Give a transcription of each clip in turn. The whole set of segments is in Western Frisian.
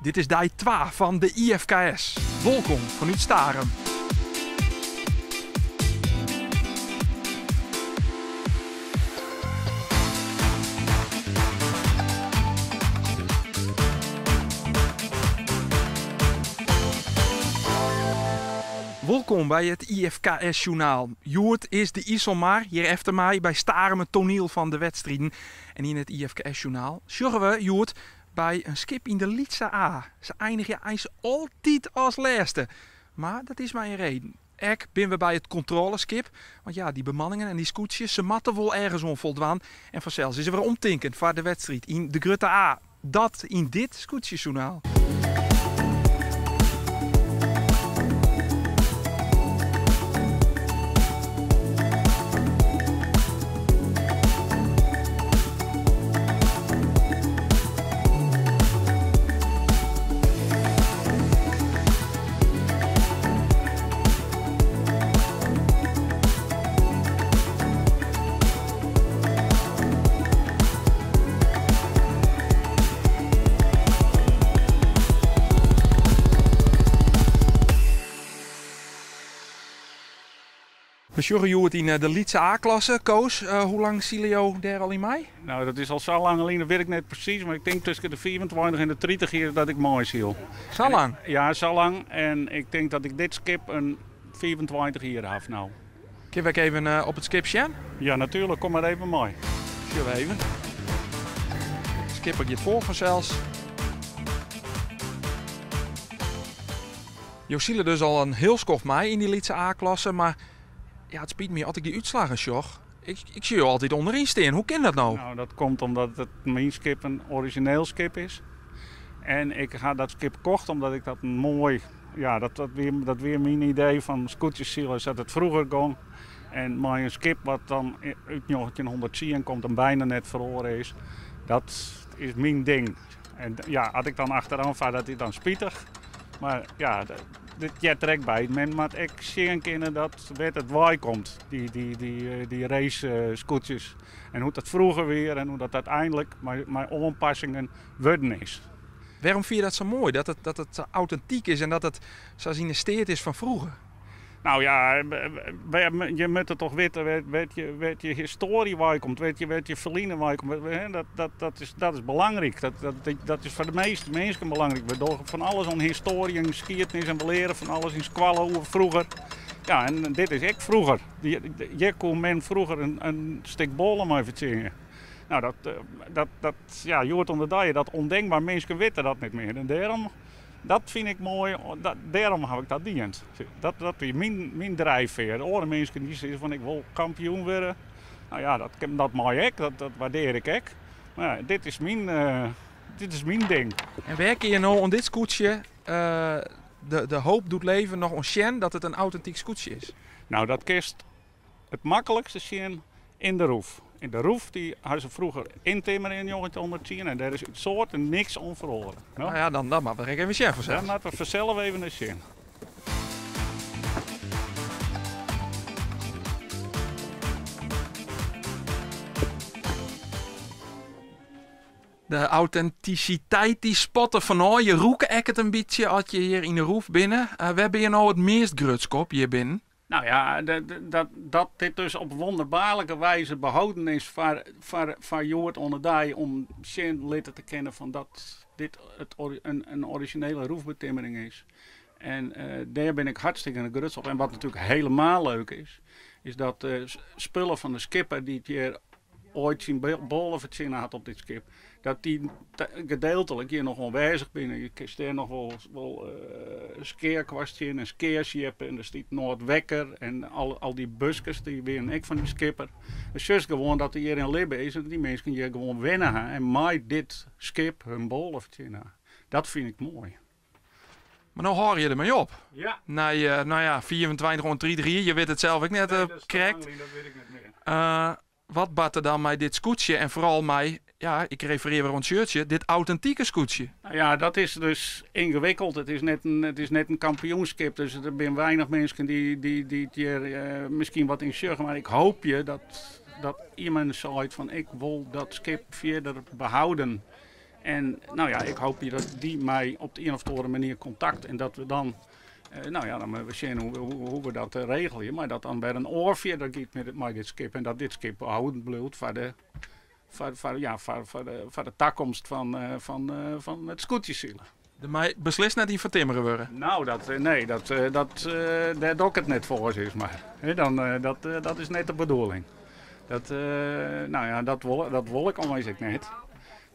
Dit is dei 2 fan de IFKS. Wolkom fanút Starum. Wolkom by it IFKS-sjoernaal. Hjoed is de Iselmar hjir efter my by Starum it toaniel fan de wedstriden. En yn it IFKS-sjoernaal sjogge we hjoed by in skip yn de lytse A. Se einigje eins altyd as lêste. Mar dat is mei in reden. Ek binne we by it kontrôleskip. Want ja, dy bemanningen en dy skûtsjes, se moatte wol ergens oan foldwaan. En fansels is der wer omtinken foar de wedstriid yn de grutte A. Dat yn dit skûtsjesjoernaal. We sjogge hjoed yn de lytse A-klasse. Koos, hoe lang sile jo dêr al yn mei? Nou, dat is al sa lang lyn, dat wit ik net presys, mar ik tink tusken de 25 en de 30 jier dat ik meisyl. Sa lang? Ja, sa lang. En ik tink dat ik dit skip in 25 jier haw no. Kinne we ek even op it skip sjen? Ja, natuerlik. Kom mar even mei. Sjogge we even. Skipper giet foar fansels. Jo sile dus al in hiel skoft mei yn dy lytse A-klasse, mar ja, it spyt my as ik dy útslaggen sjoch. Ik, ik sjoch jo altyd ûnderyn stean. Hoe kin dat no? Nou, dat komt omdat it myn skip in orizjineel skip is. En ik ha dat skip kocht omdat ik dat in moai, ja, dat, dat wie, dat wie myn idee fan skûtsjesilen sa't it froeger gong. En mei in skip wat dan út 1910 komt en byna net feroare is, dat is myn ding. En ja, as ik dan achteroan far, dat is dan spitich. Mar ja, dit heart der ek by. Men moat ek sjen kinne dat wêr't it wei komt, dy, dy, dy, dy race-skûtsjes. En hoe't dat froeger wie en hoe't dat úteinlik mei, mei oanpassingen wurden is. Wêrom fine je dat sa moai, dat it, dat it sa autentyk is en dat it sa yn de steat is fan froeger? Nou ja, je moatte toch witte wêr't je histoarje wei komt, wêr't je ferline wei komt. Dat, dat, dat, is, dat is belangryk. Dat, dat, dat is foar de measte minsken belangryk. We dogge fan alles oan histoarje en skiednis en we leare fan alles yn skoalle oer froeger. Ja, en dit is ek froeger. Hjir koe men froeger in, in stik bôle mei fertsjinje. Nou, dat, dat, dat, ja, hjoed oan de dei dat ûndenkber. Minsken witte dat net mear. En dêrom Dat fyn ik moai, dêrom haw ik dat dien. Dat, dat wie myn, myn drijfveer. Oare minsken dy sizze fan ik wol kampioen wurde. Nou ja, dat, dat mei ek, dat, dat waardear ik ek. Mar ja, dit is myn, dit is myn ding. En wêr kinne je no oan dit skûtsje de, de hoop doet leven noch oan sjen dat it in autentyk skûtsje is? Nou, dat kinst it maklikste sjen yn de roef. Yn de roef dy ha se froeger yntimmere yn 1910 en dêr is út soarte niks oan feroare. No ja, dan, dan moatte we der ek even sjen fansels. Dan moatte we fansels even nei sjen. De autentisiteit dy spat der fanôf. Je rûke ek it in bytsje as je hjir yn de roef binne. Wêr binne je no it meast grutsk op hjir binnen? Nou ja, dat, dat dit dus op wonderbaarlike wijze behouden is foar, foar, foar hjoed oan de dei om sjen litte te kinnen fan dat dit it, in, in orizjinele roefbetimmering is. En dêr bin ik hartstikke grutsk op. En wat natuerlik helemaal leuk is, is dat de spullen fan de skipper dy't hjir oait syn bôle fertsjinne hat op dit skip, dat dy gedeeltelik hjir noch oanwêzich binne. Je kinst dêr noch wol, wol skearkwast sjen en skearsjippe en der stiet in âld wekker en al, al dy buskes dy wienen ek fan dy skipper. Dan sjochst gewoan dat der hjir in libben is en dat dy minsken hjir gewoan wenne ha en mei dit skip hun bôle fertsjinne ha. Dat fyn ik moai. Mar no hâlde je dermei op. Ja. Nei, no ja, 25 oant 30 jier, je witte it sels ek net Nee, dat is te krekt. lang lyn, dat wit ik net mear. Wat bart der dan mei dit skûtsje en foaral mei, ja, ik referear wer oan it shirtsje, dit autentike skûtsje? Nou ja, dat is dus yngewikkeld. It is net in, it is net in kampioenskip, dus der binne weinich minsken dy't dy, dy't hjir miskien wat yn sjogge. Mar ik hoopje dat, dat immen seit fan ik wol dat skip fierder behouden. En nou ja, ik hoopje dat dy my op de ien of oare manier kontakt en dat we dan, nou ja, dan moatte we sjen hoe we dat regelje, mar dat dan wer in oar fierder giet mei dit skip en dat dit skip behouden bliuwt foar de, foar, ja, foar de takomst fan it skûtsjesilen. Der mei beslist net yn fertimmere wurde. Nou, dat, nee, dat, dat, dêr doch ik it net foar, sis mar. Dan, dat is net de bedoeling. Dat, nou ja, dat wol ik ommers ek net.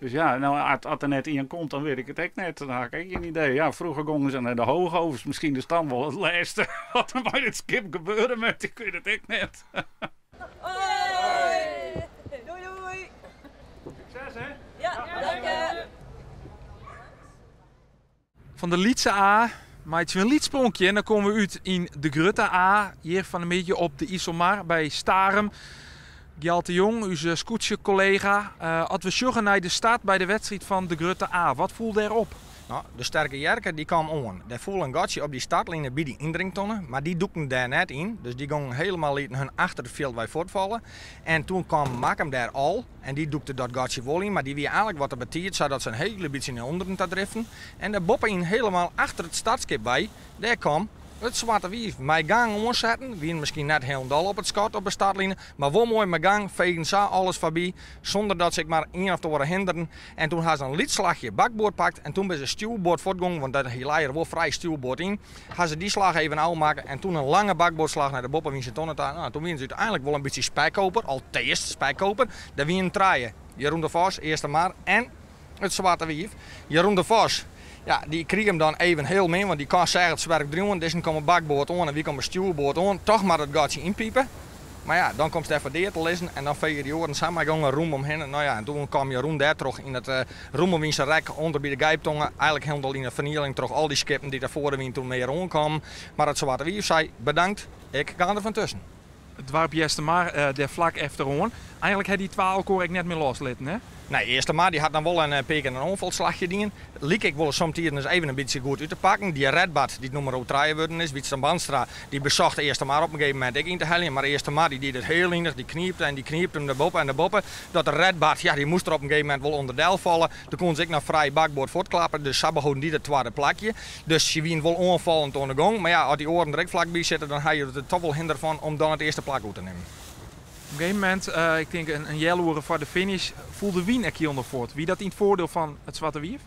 Dus ja, nou, as der net ien komt, dan wit ik it ek net. Dan ha ik ek gjin idee. Ja, froeger gongen se nei de Hoogovens. Miskien is dan wol it lêste wat der mei dit skip gebeure moat. Ik wit it ek net. Hoi! Doei doei! Sukses hè! Ja, dank je! Fan de lytse A meitsje we in lyts spronkje en dan komme we út yn de grutte A. Hjir fan 'e middei op de Iselmar by Starum. Gjalt de Jong, ús skûtsjekollega. As we sjogge nei de start by de wedstriid fan de grutte A, wat foel dêr op? No, de Sterke Jerke dy kaam oan. Der foel in gatsje op dy startline by dy yndringtonne, mar dy dûkten dêr net yn. Dus dy gongen helemaal lieten hun achter it fjild wei fuortfalle. En toen kaam Makkum dêr al en dy dûkte dat gatsje wol yn, mar dy wie eigentlik wat te betiid, sadat se in hele bytsje nei ûnderen ta driften. En dêr boppe-yn, helemaal achter it startskip wei, dêr kaam it Swarte Wief mei gang oansetten. Wienen miskien net hielendal op it skot op de startline, mar wol moai mei gang, feegden sa alles foarby, sûnder dat se ek mar ien of oare hinderen. En toen ha se in lyts slachje bakboard pakt en toen binne se stjoerboard fuortgongen, want dêr lei er wol frij stjoerboard yn. Ha se dy slach even ôfmakke en toen in lange bakboardslach nei de boppewynse tonne ta. No, toen wienen se úteinlik wol in bytsje spekkoper, alteast spekkoper. Der wienen trije, Jeroen de Vos, Eastermar en it Swarte Wief. Jeroen de Vos, ja, dy krige him dan even heel min, want dy kan seach it swerk driuwen. Dizzen komme bakboard oan en wy komme stjoerboard oan. Toch mar dat gatsje ynpipe. Mar ja, dan komst dêr foar dea te lizzen en dan fege dy oaren sa mei gong in rûm omhinne. No ja, en toen kaam Jeroen dêrtroch yn it rûmelwynse rek ûnder by de Gijptonge, eigentlik hielendal yn 'e fernieling troch al dy skippen dy't der foar de wyn toen mear oankamen. Mar it Swarte Wief sei, bedankt, ik ga der fan tusken. It doarp Eastermar dêr flak efteroan. Eigentlik ha dy twa elkoar ek net mear loslitten, hè? Nee, Eastermar dy hat dan wol in pear kear in oanfalslachje dien. Like ek wol somtiden ris even in bytsje goed út te pakken. Dy Redbad, dy't nûmer trije wurden is, Wietse Bandstra, dy besocht Eastermar op in gegeven momint ek yn te heljen. Mar Eastermar dy die it hiel linich, dy kniepte en dy kniepte him derboppe en derboppe. Dat de Redbad, ja, dy moast der op in gegeven momint wol ûnderdel falle. Doe koenen se ek noch frij bakboard fuortklappe, dus sa beholden dy dat twadde plakje. Dus sy wienen wol oanfallend oan de gong. Mar ja, as dy oaren der ek flakby sitte, dan ha je der toch wol hinder fan om dan it earste plak oer te nimmen. Op in gegeven momint, ik tink in healoere foar de finish, foel de wyn ek hielendal fuort. Wie dat yn it foardiel fan it Swarte Wief?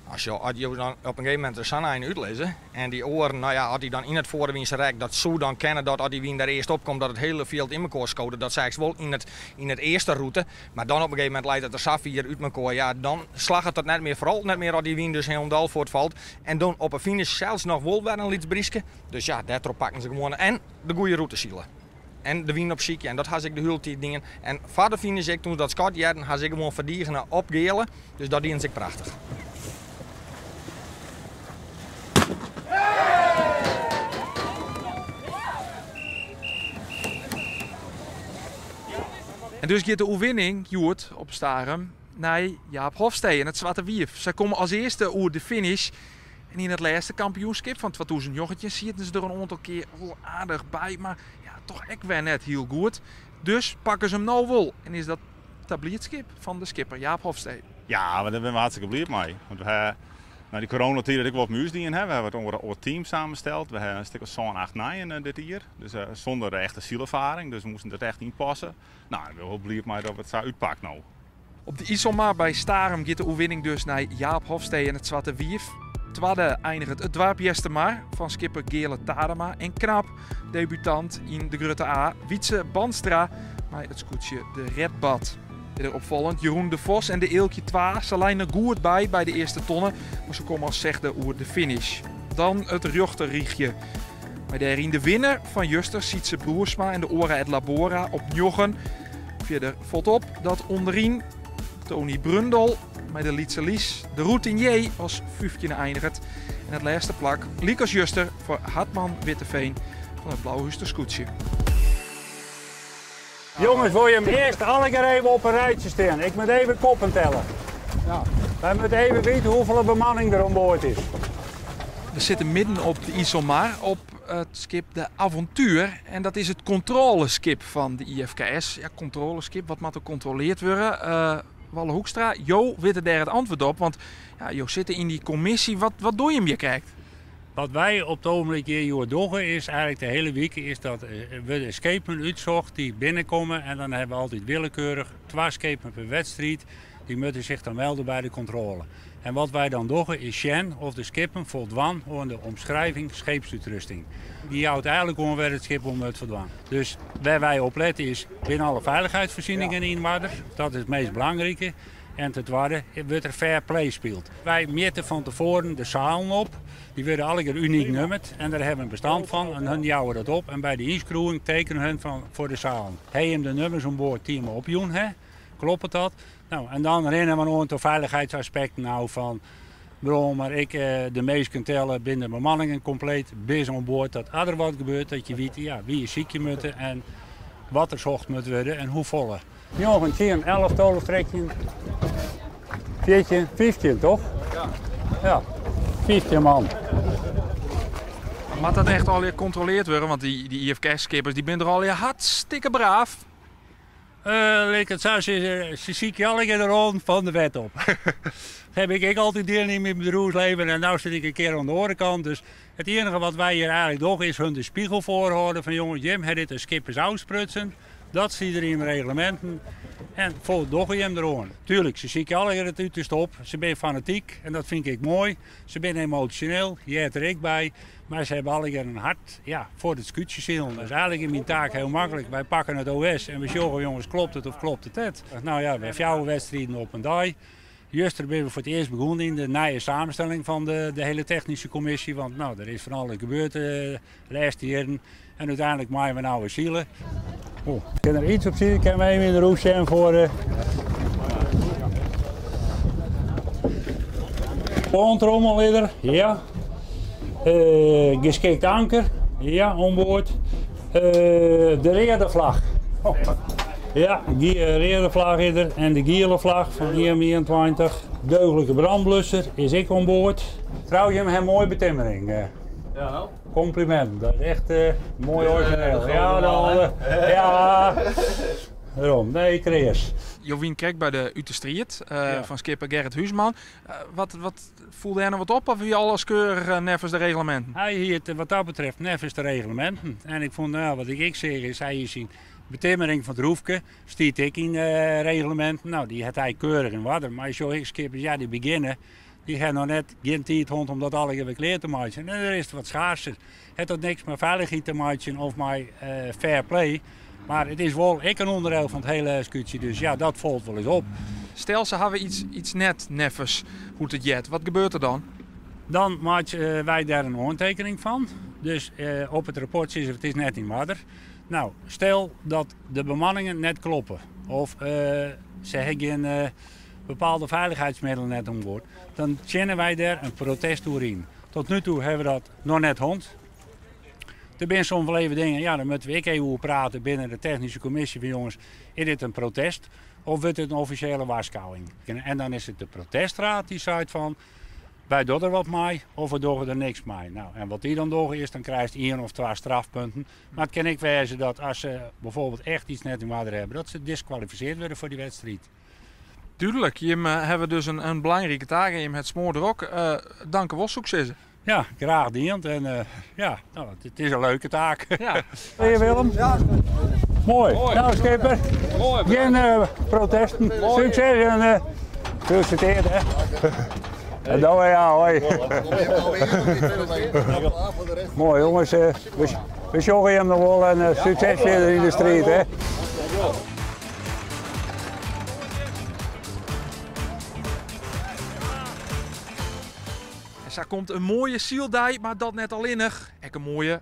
As jo, as jo dan op in gegeven momint der sa'n ein útlizze en dy oaren, no ja, as dy dan yn it foarewynse rek, dat soe dan kinne dat as dy wyn der earst op komt, dat it hiele fjild yn mekoar skoot. Dat seachst wol yn it, yn it earste rûte. Mar dan op in gegeven momint leit it der sa fier út mekoar, ja, dan slagget dat net mear. Foaral net mear as dy wyn dus hielendal fuortfalt. En dan op 'e finish sels noch wol wer in lyts bryske. Dus ja, dêrtroch pakken se gewoan en de goede rûte sile. En de wyn opsykje. En dat ha se ek de hiele tiid dien. En foar de finish ek, toen se dat skot hearden, ha se ek gewoan ferdigene opgeale. Dus dat dienen se ek prachtich. En dus giet de oerwinning hjoed op Starum nei Jaap Hofstee en it Swarte Wief. Sy komme as earste oer de finish. En yn it lêste kampioenskip fan 2019 sieten se der in oantal kear wol aardich by, mar ja, toch ek wer net hiel goed. Dus pakke se him no wol en is dat ta bliidskip fan de skipper Jaap Hofstee. Ja, mar dêr binne we hartstikke bliid mei. Want we ha nei dy coronatiid ek wol op ús dien. Hè. We ha wat oar team samensteld. We ha in stik as sân, acht nijen dit jier. Dus sûnder echte sylerfaring. Dus we moasten dat echt ynpasse. No, ik bin wol bliid mei dat it sa útpakt no. Op de Iselmar by Starum giet de oerwinning dus nei Jaap Hofstee en it Swarte Wief. Twadde einiget it doarp Eastermar fan skipper Geale Tadema en knap debutant yn de Grutte A Wietse Bandstra mei it skûtsje de Redbad. Fierder opfallend Jeroen de Vos en de Eelkje 2. Se leine der goed by by de earste tonne, mar se komme as sechde oer de finish. Dan it rjochterrychje. Mei dêryn de winner fan juster Sytse Broersma en de Ora et Labora op njoggen. Fierder falt op dat ûnderyn Tony Brundel mei de Lytse Lys de routinier as fyftjinde einiget. En it lêste plak, lykas juster, foar Hartman Witteveen fan it Blauhúster skûtsje. Jongens, wil je hem eerst allegear even op een rijtje staan? Ik moet even koppen tellen. Ja. Wij moeten even weten hoeveel bemanning er aan boord is. We zitten midden op de Iselmar op het skip de Avontuur. En dat is it kontrôleskip fan de IFKS. Ja, kontrôleskip, wat moat der kontroleard wurde? Walle Hoekstra, jo witte dêr it antwurd op, want ja, jo sitte yn dy kommisje. Wat, wat dogge jim hjir krekt? Wat wy op it ogenblik hjir hjoed dogge is eigenlijk de hele wike is dat wurde skepen útsocht dy't binnenkomme en dan hawwe we altyd willekeurich twa skepen per wedstriid. Dy moatte sich dan melde by de kontrôle. En wat wy dan dogge is sjen oft de skippen foldwaan oan de omschrijving scheepsuitrusting. Dy jout eigenlik oan wêr it skip oan moat foldwaan. Dus wêr wy op lette is, binne alle feilichheidsfoarsieningen yn oarder? Dat is it meast belangrike. En ten twadde, wurdt der fair play spyld? Wy mjitte fan tefoaren de salen op. Dy wurde allegear unyk nummerd en dêr hawwe we in bestand fan en hun jouwe dat op en by de ynskriuwing tekenen hun fan foar de salen. Ha jim de nummers oan board dy't jim opjûn ha? Kloppet dat? No, en dan rinne we in oantal feiligheidsaspekten ôf fan brom, mar ek de minsken telle, binne de bemanningen kompleet, binne se oan board dat as der wat gebeurt, dat je witte ja, wie je sykje moatte en wat der socht moat wurde en hoefolle. 9, 10, 11, 12, 13, 14, 15 toch? Ja. Ja, 15 man. Moat dat echt allegear kontroleard wurde? Want dy, dy IFKS-skippers dy binne der allegear hartstikke braaf. Lit ik it sa sizze, se sykje allegear de rânen fan de wet op. Dat heb ik ek altyd dien yn myn bedriuwslibben en no sit ik in kear oan de oare kant. Dus it iennige wat wy hjir eigenlik dogge is hun de spegel foarhâlde fan jonges, jim ha dit as skippers ôfsprutsen, dat stiet der yn de regleminten en foldogge jim deroan. Tuerlik, se sykje allegear it uterste op, se binne fanatyk en dat fyn ik moai. Se binne emosjoneel, heart der ek by. Mar se hawwe allegear in hart ja, foar it skûtsjesilen. Dat is eigenlik yn myn taak hiel maklik. Wy pakke it OS en we sjogge, jonges, klopt it of klopt it net? No ja, we hawwe fjouwer wedstriden op in dei. Juster binne we foar it earst begûn yn de nije samenstelling fan de, de hele technyske kommisje. Want no, der is fan alles gebeurd de lêste jierren. En úteinlik meie we no wer sile. Oh, kin der iets op sjen? Kinne we even yn de roef sjen foar de... Poantrommel is der, ja. Geskikt anker, ja, oan board. De reade flagge. Oh. Ja, de reade flagge is der en de giele flagge fan IM21. Deuglike brânblusser is ek oan board. Trouwens, jim hawwe in moaie betimmering. Ja, no. Compliment, dat is echt moai origineel. Ja, de, ja. Daarom, nee, Chris. Jo wiene krekt by de Ut de Striid fan skipper Gerrit Huisman. Wat, wat foel dêr noch wat op of wie alles keurich neffens de regleminten? Hy hie it wat dat betreft neffens de regleminten. En ik fûn, nou, wat ik ek seach is, hy hie syn betimmering fan it roefke, stiet ek yn de regleminten. Nou, dy hat hy keurich yn oarder. Mar je sjogge ek skippers, ja, dy begjinne, dy ha noch net gjin tiid hân om dat allegear wer klear te meitsjen. En der is wat schaarser. Hat dat niks mei feilichheid te meitsjen of mei fair play. Mar it is wol ek in ûnderdiel fan it hiele skûtsje. Dus ja, dat falt wol ris op. Stel, se hawwe iets net neffens hoe't it heart. Wat gebeurt der dan? Dan meitsje wy dêr in oantekening fan. Dus op it rapport sizze we it is net yn oarder. Nou, stel dat de bemanningen net kloppe of se ha gjin bepaalde feilichheidsmiddelen net oan board, dan tsjinne wy dêr in protest oer yn. Tot nu toe hawwe we dat noch net hân. Der binne soms wol even dingen, ja, dêr moatte we ek even oer prate binnen de technyske kommisje fan jonges, is dit in protest of wurdt it in offisjele warskôging? En dan is it de protestraad dy't seit fan wy dogge der wat mei of we dogge der niks mei. Nou, en wat dy dan dogge is, dan krijst ien of twa strafpunten. Mar it kin ek wêze dat as se bijvoorbeeld echt iets net yn oarder hawwe, dat se diskwalifisearre wurde foar dy wedstriid. Dúdlik, jim hawwe dus in belangrike taak en jim ha it smoardrok. Dank wol, soe ik sizze. Ja, graach dien. En ja, nou, it is in leuke taak. Ja. Hey Willem. Ja. Moai. Moai. Nou skipper. Moai. Gjin protesten. Sukses en gefeliciteerd hè. En dan ja, hoi. Moai jonges, we sjogge jim noch wol en sukses fierder yn de striid hè. En sa komt in moaie syldei, mar dat net allinnich. Ek in moaie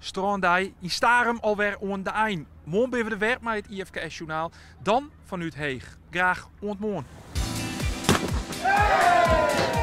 strândei yn Starum alwer oan de ein. Moarn binne we der wer mei it IFKS-sjoernaal. Dan fanút Heech. Graach oant moarn. Hey!